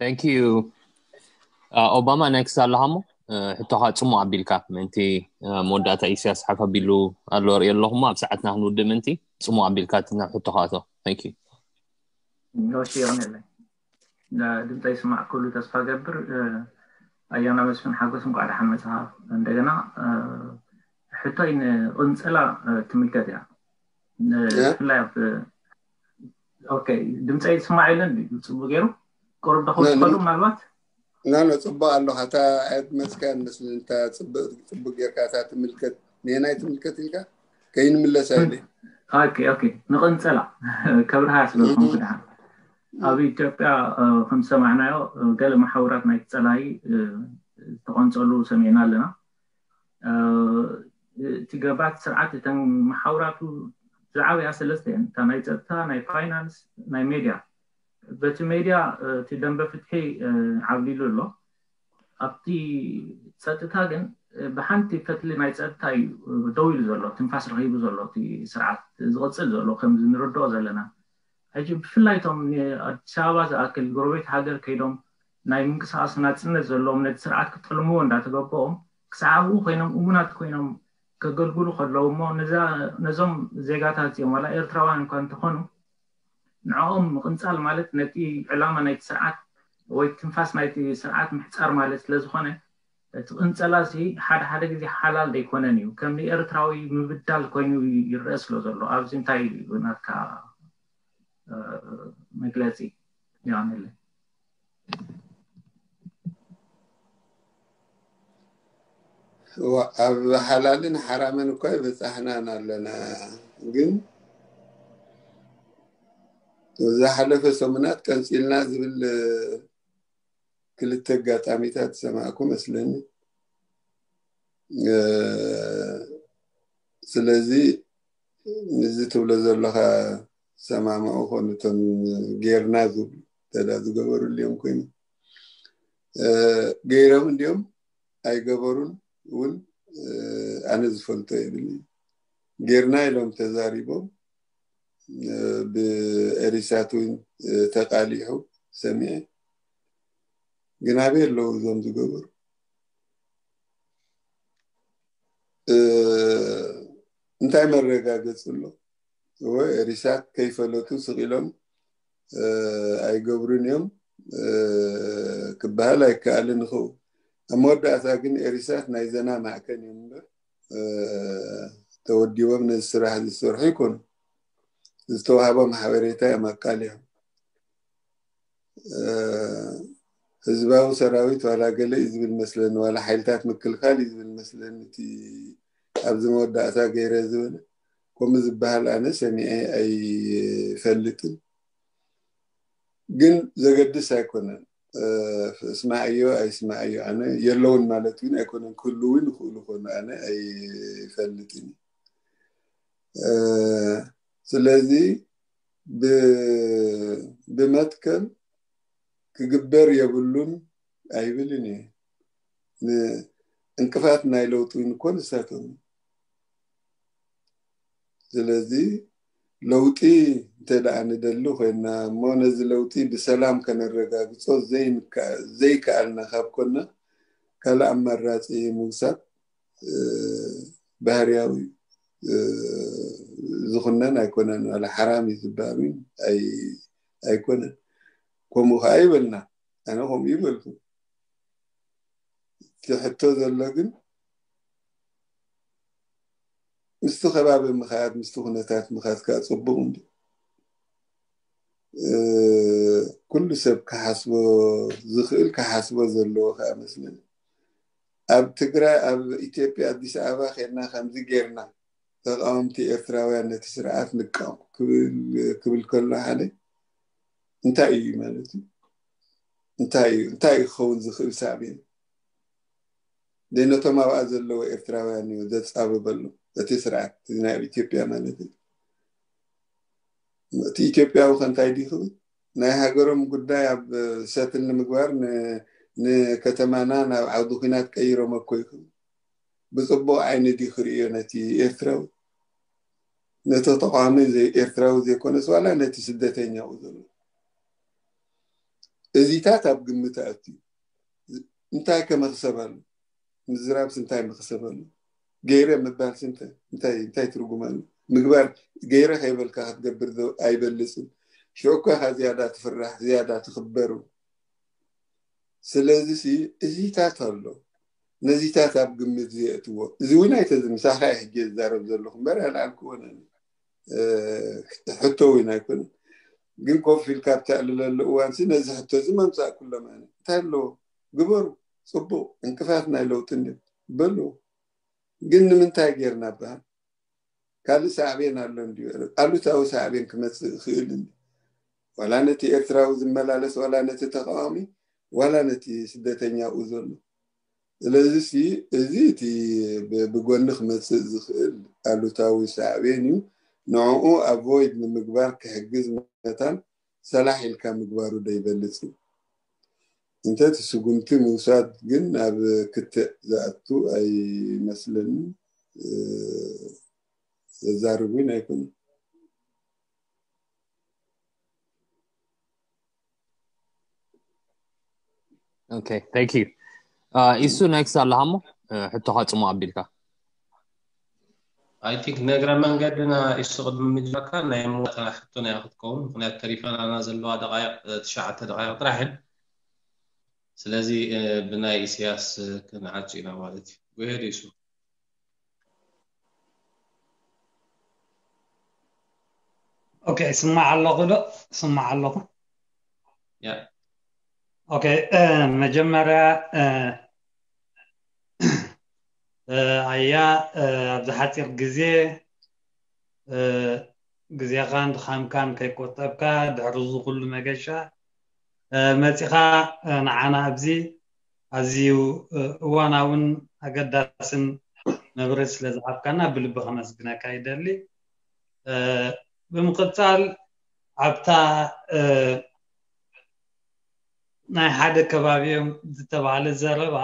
Thank you. ኦባማ፣ ናይ ክሳብ ኣለኻ እሞ ሕቶኻ ጽሙቕ ኣቢልካ ምእንቲ መወዳእታ ኢሳያስ ሓፍ ኣቢሉ ኣሎ ርእዮ ኣለኹ እሞ ኣብ ሰዓትና ክንውድእ ምእንቲ ጽሙቕ ኣቢልካ ናብ ሕቶኻ ኣቶ። Thank you. እሺ፣ ይቕንለይ። ድምፀ ይስማዕ ኩሉ ተስፋ ገብር። ኣያና መስፍን ሓጎስ፣ እንኳዕ ደሓን መፅኻ። እንደገና ሕቶይ ንቕንፀላ ትምልከት እያ። ብፍላይ ኣብ ኦኬ፣ ድምፀ ይስማዕ የለን ድዩ? ፅቡቅ ገይሩ ቁሩብ ዶ ክትፈሉ ምናልባት ና ና፣ ፅቡቅ ኣለኻ። እታ ኣይትመፅካ መስል እንታ ፅቡቅ ጌርካ እታ ትምልከት፣ ንየናይ ትምልከት ኢልካ ከይንምለስ ኣይለ ኦኬ ኦኬ፣ ንቐንፀላ ከብርሃ ስለ ዝኾንኩ ድሓን ኣብ ኢትዮጵያ ከም ዝሰማዕናዮ ገለ መሓውራት ናይ ፀላኢ ዝተቐንፀሉ ሰሚዕና ኣለና። እቲ ገባቲ ስርዓት እተን መሓውራቱ ዝዓበያ ሰለስተ እየን። እታ ናይ ፀጥታ፣ ናይ ፋይናንስ፣ ናይ ሜድያ። በቲ ሜድያ እቲ ደንበ ፍትሒ ዓብሊሉ ኣሎ። ኣብቲ ፀጥታ ግን ብሓንቲ ፈትሊ ናይ ፀጥታ እዩ ደው ኢሉ ዘሎ፣ ትንፋስ ረኺቡ ዘሎ እቲ ስርዓት ዝቕፅል ዘሎ ከምዚ ንርድኦ ዘለና። ሕጂ ብፍላይ እቶም ኣዲስ ኣበባ ዝኣክል ጎረቤት ሃገር ከይዶም ናይ ምንቅስቃስ ናፅነት ዘለዎም ነቲ ስርዓት ክጠልምዎ እንዳተገበኦም ክሳዕ ኣብኡ ኮይኖም እሙናት ኮይኖም ከገልግሉ ከለዉ እሞ ነዞም ዜጋታት እዚኦም ዋላ ኤርትራውያን እኳ እንተኾኑ ንዕኦም ምቕንፃል ማለት ነቲ ዕላማ ናይቲ ስርዓት ወይ ትንፋስ ናይቲ ስርዓት ምሕፃር ማለት ስለዝኾነ እቲ ቅንፀላ እዚ ሓደ ሓደ ግዜ ሓላል ዘይኮነን እዩ። ከም ንኤርትራዊ ምብዳል ኮይኑ ይረአ ስለ ዘሎ ኣብዚ እንታይ እዩ ናትካ መግለፂ? ይቐንለይ። ኣብ ሓላልን ሓራምን እኳ ይበፃሕናን ኣለና። ግን ዝሓለፈ ሰሙናት ቀንፂልና ዝብል ክልተ ኣጋጣሚታት ዝሰማዕኩ መስለኒ። ስለዚ ንዚ ትብሎ ዘለካ ሰማምዑ ኮኑ እቶም ጌርና ዝብሉ ተዳ ዝገበሩ እዮም ኮይኑ ገይሮም እንዲኦም ኣይገበሩን እውን ኣነ ዝፈልጦ የብልኒ። ጌርና ኢሎም ተዛሪቦም ብኤሪሳት እውን ተቃሊሑ ሰሚዐ። ግን ኣበይ ኣለዉ እዞም ዝገበሩ? እንታይ መረጋገፂ ኣሎ? እወ፣ ኤሪሳት ከይፈለጡ ስቕ ኢሎም ኣይገብሩን እዮም ክበሃል ኣይከኣልን። ንኽኡ ኣብ መወዳእታ ግን ኤሪሳት ናይ ዘና ማዕከን እዮም እምበር ተወዲቦም ነዚ ስራሕ ዝሰርሑ ይኮኑ። ዝተዋህቦም ሓበሬታ እዮም ኣቃሊሖም። ህዝባዊ ሰራዊት ዋላ ገለ እዩ ዝብል መስለኒ፣ ዋላ ሓይልታት ምክልኻል እዩ ዝብል መስለኒ። እቲ ኣብዚ መወዳእታ ገይረ ዝበለ ከምኡ ዝበሃል ኣነ ሰሚዐ ኣይፈልጥን። ግን ዘገድስ ኣይኮነን። እስማዕዮ ኣይስማዕዮ ኣነ የለውን ማለት እውን ኣይኮነን። ክህልው ንኽእሉ ኮኑ ኣነ ኣይፈልጥን። ስለዚ ብመትከል ክግበር የብሉን ኣይብልን እየ። እንቅፋት ናይ ለውጢ እውን እኮ ንሳቶም። ስለዚ ለውጢ እንተ ደኣ ንደሊ ኮይና እሞ ነዚ ለውጢ ብሰላም ከነረጋግጾ ዘይከኣልና ካብ ኮና ካልእ ኣማራጺ ምውሳድ ባህርያዊ ዝኹነን ኣይኮነን። ዋላ ሓራም እዩ ዝበሃል ኣይኮነን። ከምኡ ከዓ ይበልና። ኣነ ከምኡ ይበልኩ። እቲ ሕቶ ዘሎ ግን ምስቲ ከባቢ ምኻድ ምስቲ ኩነታት ምኻድ ከዓ ፅቡቅ እንዲ ኩሉ ሰብ ክሓስቦ ዝኽእል ክሓስቦ ዘለዎ ከዓ መስለኒ። ኣብ ትግራይ ኣብ ኢትዮጵያ ኣዲስ ኣበባ ኬድና ከምዚ ጌርና ተቃወምቲ ኤርትራውያን ነቲ ስርዓት ንቃወም ክብል ከሎ ሓደ እንታይ እዩ ማለት እዩ? እንታይ እዩ እንታይ ክኸውን ዝኽእል ሳዕቤን? ነቶም ኣብኣ ዘለዉ ኤርትራውያን እዩ ዘጻብበሉ እቲ ስርዓት ናይ ኣብ ኢትዮጵያ ማለት እዩ። እቲ ኢትዮጵያዊ ከ እንታይ ድዩ ክብል? ናይ ሃገሮም ጉዳይ ኣብ ሰትል ንምግባር ንከተማና ናብ ዓውዲ ኩናት ቀይሮም እኮ ይኽብል። ብፅቡቅ ዓይኒ ድዩ ክርእዮ ነቲ ኤርትራዊ? ነቲ ተቃዋሚ ኤርትራዊ ዘይኮነስ ዋላ ነቲ ስደተኛ ኡ ዘሎ እዚታት ኣብ ግምት ኣእትዩ እንታይ ከመኽሰብ ኣሎ? ምዝራብስ እንታይ መኽሰብ ኣሎ? ገይረ ምባልስ እንታይ እንታይ እንታይ ትርጉም ኣሎ? ምግባር ገይረ ከይበልካ ክትገብር ዶ ኣይበልፅን? ሽዑ እኳ ኢኻ ዝያዳ ትፍራሕ፣ ዝያዳ ትኽበር። ስለዚ ሲ እዚታት ኣሎ፣ ነዚታት ኣብ ግምት ዘየእትዎ። እዚ እውን ኣይተ ምሳኻ ሕጂ ዝዛረብ ዘለኹ እምበር ኣልኣልክዎን ሕቶ እውን ኣይኮነን። ግን ኮፍ ኢልካ ብተዕልለሉ እዋንሲ ነዚ ሕቶ እዚ መምፃእ ኩሎም ኣነ እንታይ ኣለዎ? ግበሩ፣ ፅቡቅ፣ ዕንቅፋት ናይ ለውጢ እንዲ በሉ። ግን ንምንታይ ጌርና በሃል? ካልእ ሳዕቤን ኣሎ እንዲ ኣሉታዊ ሳዕቤን ክመፅእ ይኽእል እንዲ ዋላ ነቲ ኤርትራዊ ዝመላለስ ዋላ ነቲ ተቃዋሚ ዋላ ነቲ ስደተኛ ኣብኡ ዘሎ። ስለዚ ሲ እዚ እቲ ብ- ብጎኒ ክመፅእ ዝኽእል ኣሉታዊ ሳዕቤን እዩ። ንዕኡ ኣቮይድ ንምግባር ክሕግዝ መታን ሰላሕ ኢልካ ምግባሩ ዶ ይበልፅ እዩ። እንተ እቲ ስጉምቲ ምውሳድ ግን ናብ ክትዕ ዝኣቱ ኣይመስለንን። ዘዛርብ እውን ኣይኮነን። Okay, thank you. ኢሱ ኔክስት ኣለሃሞ ሕቶኻ ፅሙ ኣቢልካ። I think ነግረ መንገድና ኢሱ ቅድሚ ምጅራካ ናይ መወጣ ሕቶ ናይ ክትከውን ምክንያቱ ተሪፈናና ዘለዋ ደቃይቅ ትሽዓተ ደቃይቅ ጥራሕ እየን። ስለዚ ብናይ ኢሳያስ ክንዓጹ ኢና ማለት እዩ። ጉሄድ ኢሱ። ኦኬ፣ ስማዕ ኣለኹ ዶ? ስማዕ ኣለኹ። ያ ኦኬ፣ መጀመርያ ኣያ ኣብዚ ሓፂር ግዜ ግዜኻን ድኻምካን ከይቆጠብካ ድሕሪ እዚ ኩሉ መገሻ መፂኻ ንዓና ኣብዚ ኣዝዩ እዋናውን ኣገዳስን መብርሂ ስለ ዝሃብካና ብልቢ ከመስግነካ ይደሊ። ብምቕፃል ኣብታ ናይ ሓደ ከባቢ እዮም ዝተባህለ ዘረባ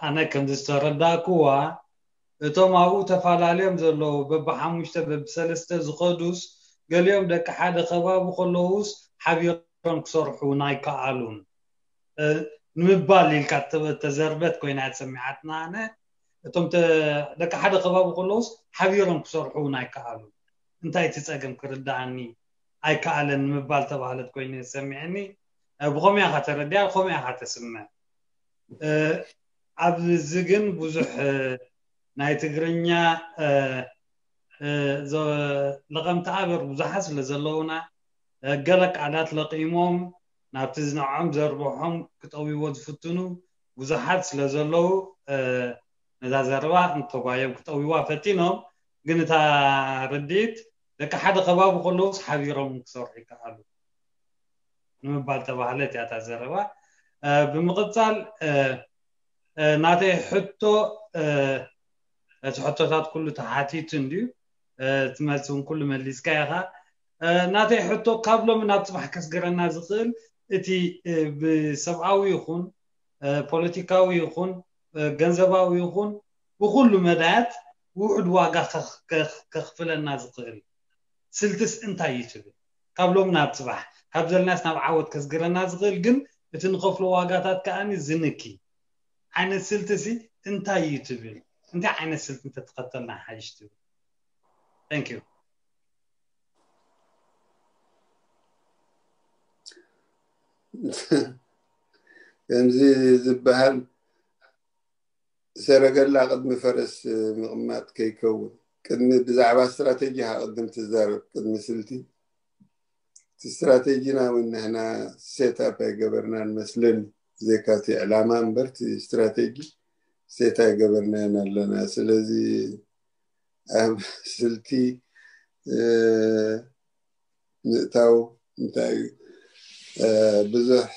ኣነ ከም ዝተረዳእክዋ እቶም ኣብኡ ተፈላለዮም ዘለዉ በብሓሙሽተ በብሰለስተ ዝኸዱስ ገሊኦም ደቂ ሓደ ከባቢ ከለዉስ ሓቢሮም ክሰርሑ እውን ኣይከኣሉን ንምባል ኢልካ ተዘርበት ኮይና እያ ተሰሚዓትና። ኣነ እቶም ደቂ ሓደ ከባቢ ከለዉስ ሓቢሮም ክሰርሑ እውን ኣይከኣሉን እንታይ እቲ ፀገም ክርዳኣኒ ኣይከኣለን ንምባል ተባህለት ኮይኑ ሰሚዐኒ። ብኸምኡ ኢኻ ተረዲኣ፣ ብኸምኡ ኢኻ ተስምዕ። ኣብዚ ግን ብዙሕ ናይ ትግርኛ ለቐምቲ ኣበር ብዙሓት ስለ ዘለውና ገለ ቃላት ለቂሞም ናብቲ ዝንዕዖም ዘርብሖም ክጠውይዎ ዝፍትኑ ብዙሓት ስለ ዘለዉ ነዛ ዘረባ እንተጓዮም ክጠውይዋ ፈቲኖም። ግን እታ ርድኢት ደቂ ሓደ ከባቢ ከለውስ ሓቢሮም ክሰርሑ ይከኣሉ ንምባል ተባህለት እያ እታ ዘረባ። ብምቕፃል ናተይ ሕቶ እቲ ሕቶታት ኩሉ ተሓቲቱ እንድዩ እቲ መልሲ እውን ኩሉ መሊስካ ኢኻ። ናተይ ሕቶ ካብ ሎሚ ናብ ፅባሕ ከስገረና ዝኽእል እቲ ብሰብኣዊ ይኹን ፖለቲካዊ ይኹን ገንዘባዊ ይኹን ብኩሉ መዳያት ውሑድ ዋጋ ከኽፍለና ዝኽእል ስልትስ እንታይ እዩ ትብል? ካብ ሎም ናብ ፅባሕ ካብ ዘለናስ ናብ ዓወት ከስግረና ዝኽእል ግን እቲ ንኸፍሎ ዋጋታት ከዓኒ ዝንኪ ዓይነት ስልቲ ሲ እንታይ እዩ ትብል? እንታይ ዓይነት ስልቲ እንተተኸተልና ሓይሽ ትብል? Thank you። ከምዚ ዝበሃል ሰረገላ ቅድሚ ፈረስ ምቕማጥ ከይከውን ቅድሚ ብዛዕባ ስትራቴጂ ቅድም ትዛረብ ቅድሚ ስልቲ እቲ ስትራቴጂና እውን ንሕና ሴት ኣፕ ኣይገበርናን መስለኒ። ብዘይካ እቲ ዕላማ እምበር እቲ ስትራቴጂ ሴት ኣይገበርናዮን ኣለና። ስለዚ ኣብ ስልቲ ምእታው እንታይ እዩ ብዙሕ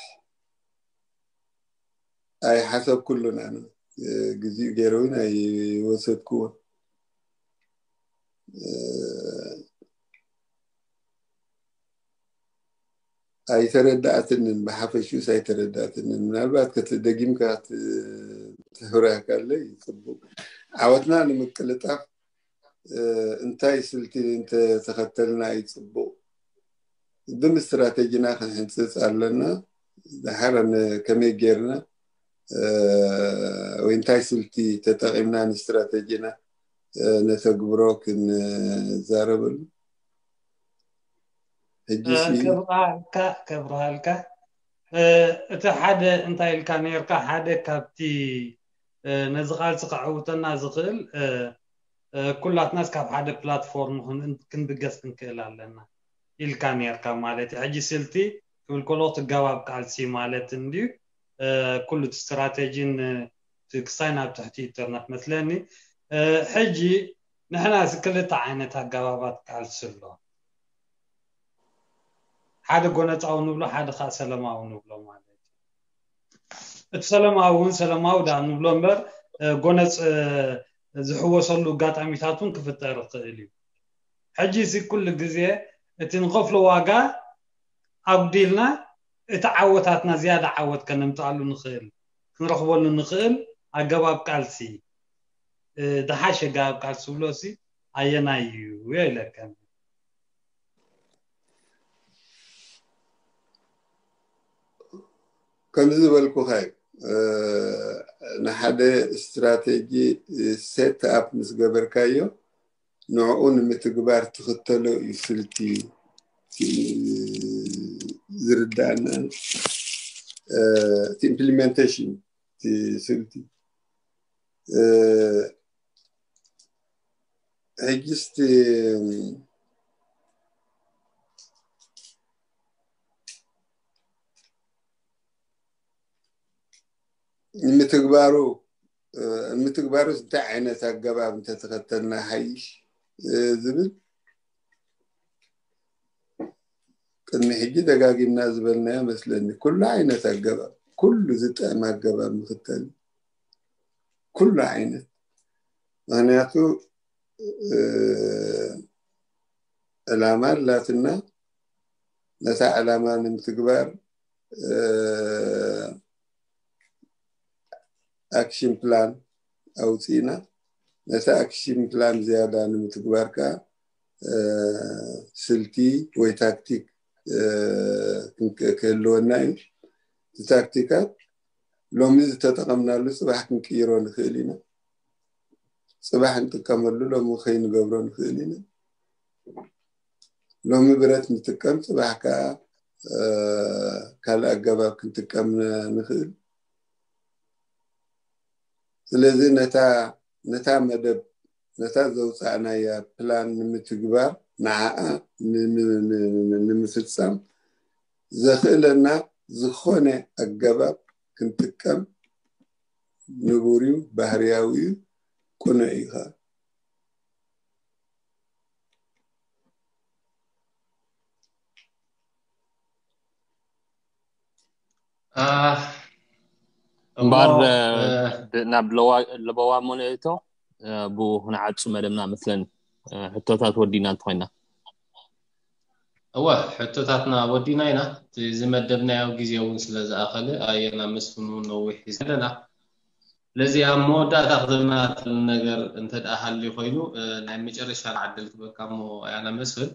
ኣይሓሰብኩሉን። ኣነ ግዜኡ ገይረ እውን ኣይወሰድክዎን። ኣይተረዳእትንን፣ ብሓፈሽኡስ ኣይተረዳእትንን። ምናልባት ደጊምካ ትህብረካ ኣለይ ጽቡቅ። ዓወትና ንምቅልጣፍ እንታይ ስልቲ እንተተኸተልና እዩ ጽቡቅ? ቅድም ስትራተጂና ክንሕንፅፅ ኣለና። ድሓር ከመይ ጌርና ወይ እንታይ ስልቲ ተጠቒምና ንስትራተጂና ነተግብሮ ክንዛረበሉ። ሕጂ ከብርሃልካ ከብርሃልካ እቲ ሓደ እንታይ ኢልካ ነርካ፣ ሓደ ካብቲ ነዚ ቃልሲ ከዕውተና ዝኽእል ኩላትናስ ካብ ሓደ ፕላትፎርም ክንብገስ ክንክእል ኣለና ኢልካ ነርካ ማለት እዩ። ሕጂ ስልቲ ክብል ከሎ ትገባብ ቃልሲ ማለት እንድዩ። ኩሉ እቲ ስትራቴጂን ክሳይ ናብ ትሕቲ ኢንተርነት መስለኒ። ሕጂ ንሕና እዚ ክልተ ዓይነት ኣገባባት ቃልሲ ኣሎ። ሓደ ጎነፃዊ ንብሎ፣ ሓደ ከዓ ሰለማዊ ንብሎ ማለት እዩ። እቲ ሰለማዊ እውን ሰለማዊ ዳ ንብሎ እምበር ጎነፅ ዝሕወሰሉ ኣጋጣሚታት እውን ክፍጠር ይኽእል እዩ። ሕጂ እዚ ኩሉ ግዜ እቲ ንኸፍሎ ዋጋ ኣጉዲልና እቲ ዓወታትና ዝያዳ ዓወት ከነምፅኣሉ ንኽእል ክንረኽበሉ ንኽእል ኣገባብ ቃልሲ ዝሓሸ ኣገባብ ቃልሲ ዝብሎ ሲ ኣየናይ እዩ ኢለካ። ከምዚ ዝበልኩኻ እዩ። ንሓደ ስትራቴጂ ሴት ኣፕ ምስ ገበርካዮ ንዕኡ ንምትግባር ትኽተሎ እዩ ስልቲ ዝርዳእና። እቲ ኢምፕሊሜንቴሽን እቲ ስልቲ ሕጂ እስቲ ንምትግባሩ ንምትግባሩስ እንታይ ዓይነት ኣገባብ እንተተኸተልና ሓይሽ ዝብል ቅድሚ ሕጂ ደጋጊምና ዝበልናዮ መስለኒ። ኩሉ ዓይነት ኣገባብ፣ ኩሉ ዝጠዕም ኣገባብ ምኽተል፣ ኩሉ ዓይነት። ምኽንያቱ ዕላማ ኣላትና፣ ነታ ዕላማ ንምትግባር ኣክሽን ፕላን ኣውፂእና። ነቲ ኣክሽን ፕላን ዝያዳ ንምትግባር ከዓ ስልቲ ወይ ታክቲክ ክህልወና እዩ። እቲ ታክቲካት ሎሚ ዝተጠቐምናሉ ፅባሕ ክንቅይሮ ንኽእል ኢና። ፅባሕ ንጥቀመሉ ሎሚ ከይንገብሮ ንኽእል ኢና። ሎሚ ብረት ንጥቀም፣ ፅባሕ ከዓ ካልእ ኣገባብ ክንጥቀም ንኽእል። ስለዚ ነታ ነታ መደብ ነታ ዘውፃእናያ ፕላን ንምትግባር ንዓኣ ንምፍፃም ዘኽእለና ዝኾነ ኣገባብ ክንጥቀም ንቡር እዩ፣ ባህርያዊ እዩ፣ ቅኑዕ እዩ ከዓ። እምበር ናብ ለበዋ ሞኔቶ ብኡ ክንዓፁ መደብና መስለኒ። ሕቶታት ወዲና እንተኮይና። እወ፣ ሕቶታትና ወዲና ኢና። እዚ መደብናዮ ግዜ እውን ስለ ዝኣኸለ ኣየና መስፍን እውን ነዊሕ ሒዝና ኣለና። ስለዚ ኣብ መወዳእታ ክትብልና ትኽእል ነገር እንተ ደኣ ሃልዩ ኮይኑ፣ ናይ መጨረሻ ዕድል ክበካ እሞ ኣያና መስፍን፣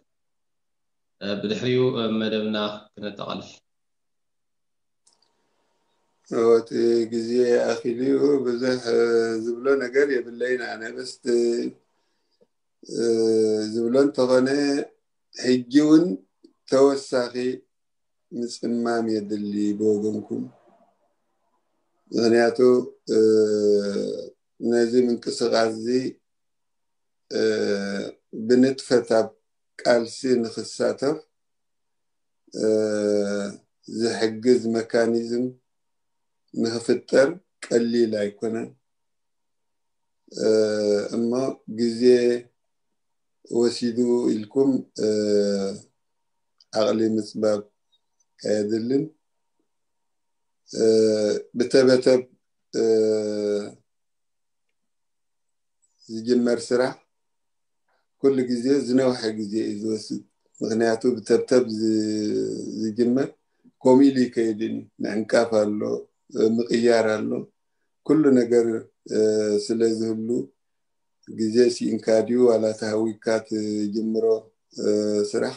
ብድሕሪኡ መደብና ክነጠቓልል። እቲ ግዜ ኣኺሉ ብዙሕ ዝብሎ ነገር የብለይን። ኣነ በስ ዝብሎ እንተኾነ ሕጂ እውን ተወሳኺ ምፅማም የድሊ ብወገንኩም። ምኽንያቱ ነዚ ምንቅስቃስ እዚ ብንጥፈት ኣብ ቃልሲ ንክሳተፍ ዝሕግዝ መካኒዝም ንክፍጠር ቀሊል ኣይኮነን። እሞ ግዜ ወሲዱ ኢልኩም ዓቕሊ ምፅባብ ኣየድልን። ብተበተብ ዝጅመር ስራሕ ኩሉ ግዜ ዝነውሐ ግዜ እዩ ዝወስድ። ምኽንያቱ ብተብተብ ዝጅመር ከምኡ ኢሉ ይከይድን እዩ። ምዕንቃፍ ኣሎ፣ ምቕያር ኣሎ። ኩሉ ነገር ስለ ዝህሉ ግዜ ስኢንካ ድዩ ዋላ ተሃዊካ ትጅምሮ ስራሕ?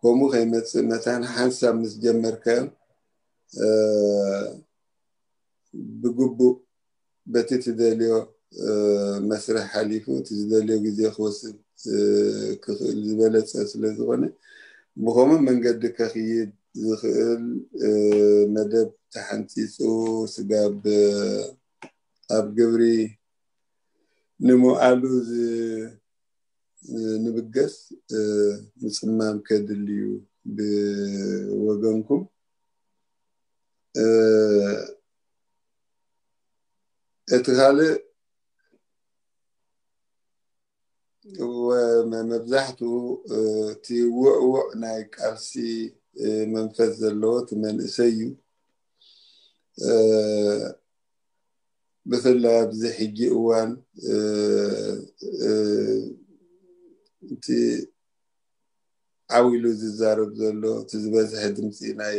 ከምኡ ከይመፅእ መታን ሓንሳብ ምስ ጀመርካዮ ብግቡእ በቲ ትደልዮ መስርሕ ሓሊፉ እቲ ዝደልዮ ግዜ ክወስድ ክኽእል ዝበለፀ ስለ ዝኾነ ብኸምኡ መንገዲ ከኽይድ ዝኽእል መደብ ተሓንፂፁ ስጋብ ኣብ ግብሪ ንምውዓሉ ንብገስ ምፅማም ከድሊ እዩ ብወገንኩም። እቲ ካልእ መብዛሕትኡ እቲ ውዕውዕ ናይ ቃልሲ መንፈስ ዘለዎ እቲ መንእሰይ እዩ። ብፍላይ ኣብዚ ሕጂ እዋን እቲ ዓው ኢሉ ዝዛረብ ዘሎ እቲ ዝበዝሐ ድምፂ ናይ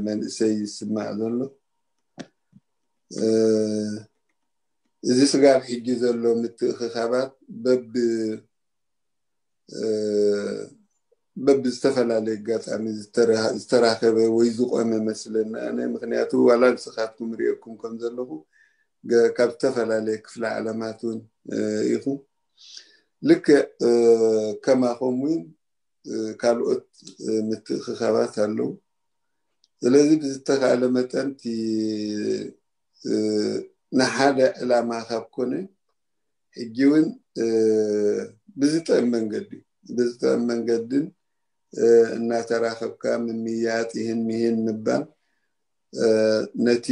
መንእሰይ ይስማዕ ዘሎ። እዚ ስጋብ ሕጂ ዘሎ ምትእኽኻባት በብ በብዝተፈላለየ ኣጋጣሚ ዝተራኸበ ወይ ዝቆመ መስለኒ ኣነ። ምክንያቱ ዋላ ንስኻትኩም ሪኦኩም ከም ዘለኹ ካብ ዝተፈላለየ ክፍለ ዓለማት እውን ኢኹም። ልክዕ ከማኹም እውን ካልኦት ምትእኽኻባት ኣለዉ። ስለዚ ብዝተኻእለ መጠን እቲ ንሓደ ዕላማ ካብ ኮነ ሕጂ እውን ብዝጥዕም መንገዲ ብዝጥዕም መንገድን እናተራኸብካ ምምያጥ ይህን ምሂን ምባል ነቲ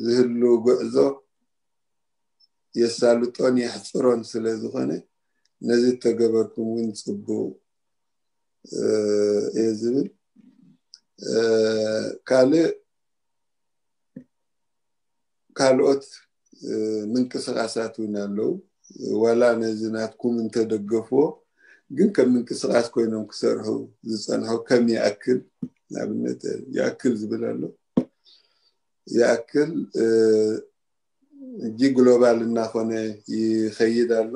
ዝህሉ ጉዕዞ የሳልጦን የሕፅሮን ስለ ዝኾነ ነዚ ተገበርኩም እውን ፅቡቅ እየ ዝብል። ካልእ ካልኦት ምንቅስቃሳት እውን ኣለዉ። ዋላ ነዚ ናትኩም እንተደገፍዎ ግን ከም ምንቅስቃስ ኮይኖም ክሰርሑ ዝፀንሑ ከም ይኣክል ንኣብነት ይኣክል ዝብል ኣሎ። ይኣክል ሕጂ ግሎባል እናኾነ ይኸይድ ኣሎ።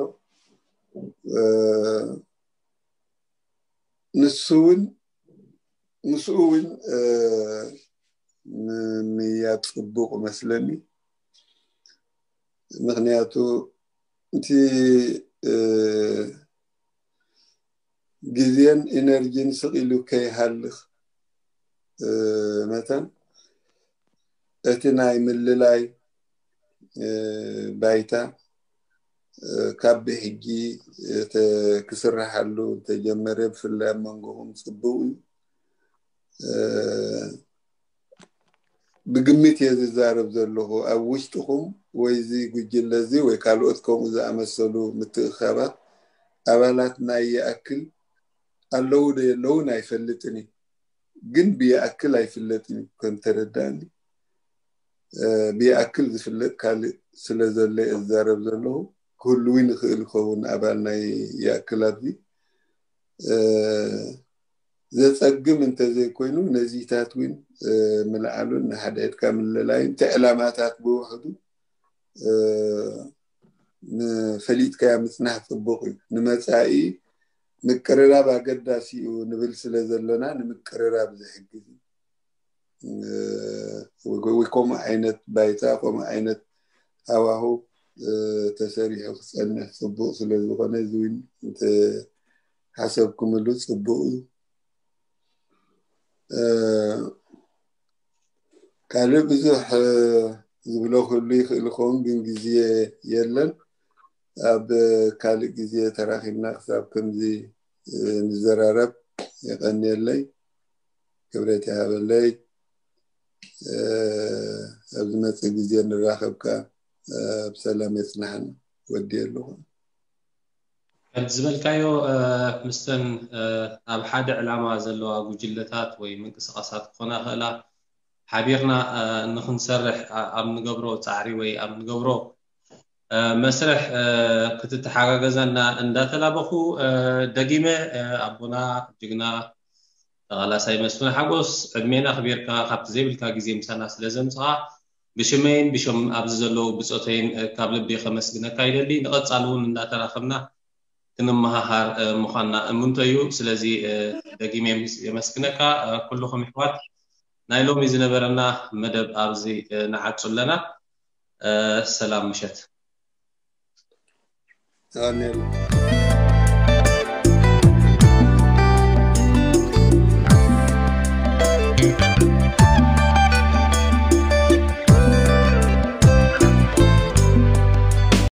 ንሱ እውን ምስኡ እውን ምምያጥ ፅቡቅ መስለኒ። ምክንያቱ እቲ ግዜን ኢነርጂን ስቕ ኢሉ ከይሃልኽ መታን እቲ ናይ ምልላይ ባይታ ካብ ብሕጂ ክስርሓሉ እንተጀመረ ብፍላይ ኣብ መንጎኹም ፅቡቅ እዩ። ብግምት እየ ዝዛረብ ዘለኹ ኣብ ውሽጥኹም ወይ እዚ ጉጅለ እዚ ወይ ካልኦት ከምኡ ዝኣመሰሉ ምትእኻባት ኣባላት ናይ ይኣክል ኣለዉ ዶ የለውን ኣይፈልጥን እዩ። ግን ብይኣክል ኣይፍለጥን እዩ ከም ተረዳእኒ። ብይኣክል ዝፍለጥ ካልእ ስለ ዘሎ እየ ዝዛረብ ዘለኹ። ክህልው ንኽእል ይኸውን ኣባል ናይ ይኣክል ኣብዚ ዘፀግም እንተዘይኮይኑ ነዚታት እውን ምልዓሉን ንሓድሕድካ ምልላይን እቲ ዕላማታት ብውሕዱ ፈሊጥካያ ምፅናሕ ፅቡቅ እዩ። ንመፃኢ ምቅርራብ ኣገዳሲ እዩ ንብል ስለ ዘለና ንምቅርራብ ዝሕግዝ እዩ። ወይ ከምኡ ዓይነት ባይታ ከምኡ ዓይነት ሃዋሁ ተሰሪሑ ክፀንሕ ፅቡቅ ስለዝኾነ እዚ እውን ሓሰብኩምሉ ፅቡቅ እዩ። ካልእ ብዙሕ ዝብሎ ክህሉ ይኽእል ይኸውን ግን ግዜ የለን። ኣብ ካልእ ግዜ ተራኺብና ክሳብ ከምዚ ንዘራረብ የቐንየለይ። ክብረት ይሃበለይ። ኣብ ዝመፅእ ግዜ ንራኸብካ ብሰላም የፅናሕና። ወዲ ኣለኹ። ከምቲ ዝበልካዮ ምስተን ኣብ ሓደ ዕላማ ዘለዋ ጉጅለታት ወይ ምንቅስቃሳት ክኾና ይኽእላ ሓቢርና ንክንሰርሕ ኣብ ንገብሮ ፃዕሪ ወይ ኣብ ንገብሮ መስርሕ ክትተሓጋገዘና እንዳተላበኹ ደጊመ ኣቦና ጅግና ተቓላሳይ መስፍን ሓጎስ ዕድሜና ኣኽቢርካ ካብቲ ዘይብልካ ግዜ ምሳና ስለ ዘምፅኻ ብሽመይን ብሽም ኣብዚ ዘለዉ ብፆተይን ካብ ልቢ ከመስግነካ ይደሊ። ንቐፃሊ እውን እንዳተራኸብና ክንመሃሃር ምዃንና እምንቶ እዩ። ስለዚ ደጊመ የመስግነካ። ኩልኹም ኣሕዋት፣ ናይ ሎሚ ዝነበረና መደብ ኣብዚ ንዓጹ ኣለና። ሰላም ምሸት።